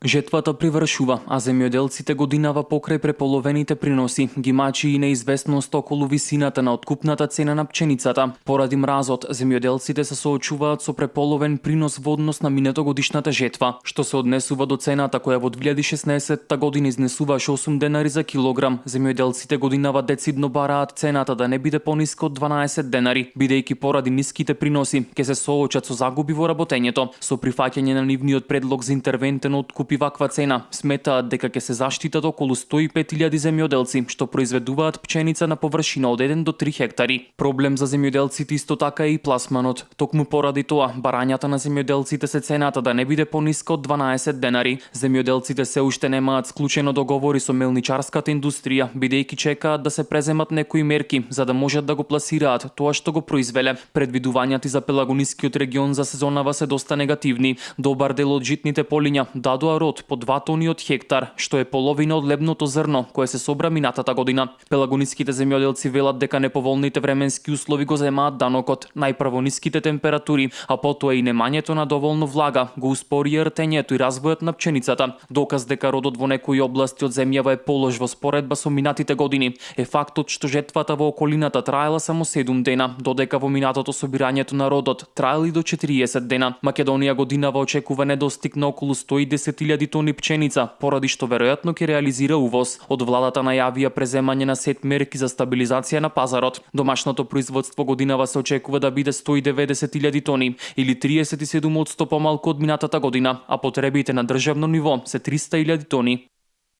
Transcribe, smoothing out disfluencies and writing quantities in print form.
Жетвата привршува, а земјоделците годинава покрај преполовените приноси. Ги мачи и неизвестност околу висината на откупната цена на пченицата. Поради мразот, земјоделците се соочуваат со преполовен принос во однос на минатогодишната жетва, што се однесува до цената која во 2016 година изнесуваше 8 денари за килограм. Земјоделците годинава децидно бараат цената да не биде пониска од 12 денари, бидејќи поради ниските приноси ќе се соочат со загуби во работењето. Со прифаќање на нивниот предлог за интервентен откуп и ваква цена, сметаат дека ќе се заштитат околу 105.000 земјоделци што произведуваат пченица на површина од 1 до 3 хектари. Проблем за земјоделците исто така е и пласманот. Токму поради тоа, барањата на земјоделците се цената да не биде пониска од 12 денари. Земјоделците се уште немаат склучено договори со мелничарската индустрија, бидејќи чекаат да се преземат некои мерки за да можат да го пласираат тоа што го произвеле. Предвидувањата за пелагонискиот регион за сезонава се доста негативни. Добар дел од житните полиња дадоа род по 2 тони од хектар, што е половина од лебното зрно кое се собра минатата година. Пелагониските земјоделци велат дека неповолните временски услови го земаат данокот, најпрво ниските температури, а потоа и немањето на доволно влага го успорија ртењето и развојот на пченицата. Доказ дека родот во некои области од земјава е полош во споредба со минатите години е фактот што жетвата во околината траела само 7 дена, додека во минатото собирањето на родот траел и до 40 дена. Македонија годинава очекува недостиг на околу 110.000 тони пченица, поради што веројатно ќе реализира увоз. Од владата најавија преземање на сет мерки за стабилизација на пазарот. Домашното производство годинава се очекува да биде 190.000 тони или 37% помалку од минатата година, а потребите на државно ниво се 300.000 тони.